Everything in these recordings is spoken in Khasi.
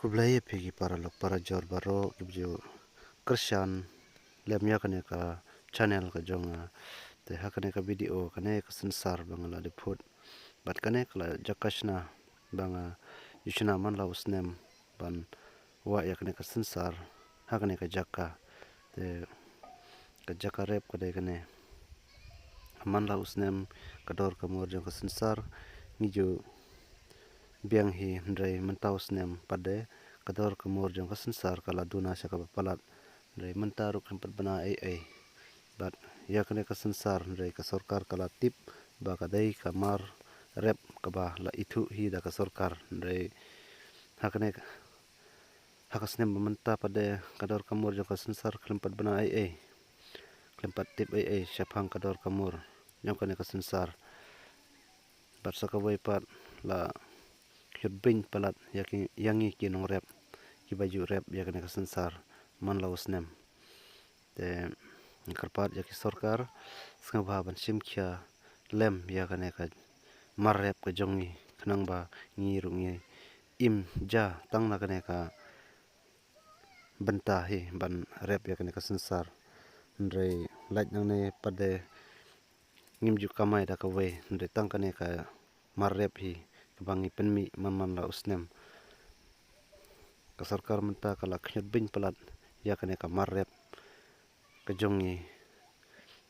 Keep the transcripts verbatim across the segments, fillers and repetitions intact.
Khublei ïa phi ki paralok parajor baroh kiba ju kyrshan lem ïa kane ka channel ka jong nga. Te ha kane ka video kane ka synsar ba nga la dep phut bad kane ka la jaka shna ba nga ju shna man la u snem ban wah ïa kane ka synsar ha kane ka jaka. Te ka jaka rep ka dei kane. Man la u snem ka dor ka mur jong ka synsar ngi ju biang hi, hynrei mynta u snem pat de ka dor ka mur jong ka synsar ka la duna sha kaba palat, hynrei mynta ruh khlem pat bna ei ei. Bad ïa kane ka synsar hynrei ka sorkar ka la tip ba ka dei ka mar rep kaba la ithuh hi da ka sorkar, hynrei ha kane ka ha ka snem ba mynta pat de ka dor ka mur jong ka synsar khlem pat bna ei ei, khlem pat tip ei ei shaphang ka dor ka mur jong kane ka synsar. Bad sa kawei pat la khñiot beiñ palat ïa ki, ïa ngi ki nongrep kiba ju rep ïa kane ka synsar man la u snem. Te nga kyrpad ïa ki sorkar sngewbha ban shim khia lem ïa kane ka mar rep ka jong ngi khnang ba ngi ruh ngi im ja tang na kane ka bynta hi ban rep ïa kane ka synsar. Hynrei lait nangne pat de ngim ju kamai da kawei, hynrei tang kane ka mar rep hi kaba ngi pynmih man man la u snem. Ka sorkar mynta ka la khñiot beiñ palat ïa kane ka mar rep ka jong ngi.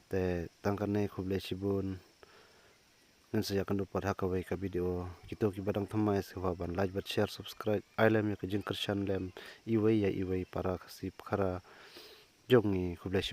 Te tang kane, khublei shibun. Ngin sa ïakynduh pat ha kawei ka video. Kito kiba dang thymmai sngewbha ban like bad share, subscribe, ai lem ïa ka jingkyrshan lem iwei ïa iwei para Khasi Khara jong ngi. Khublei shibun.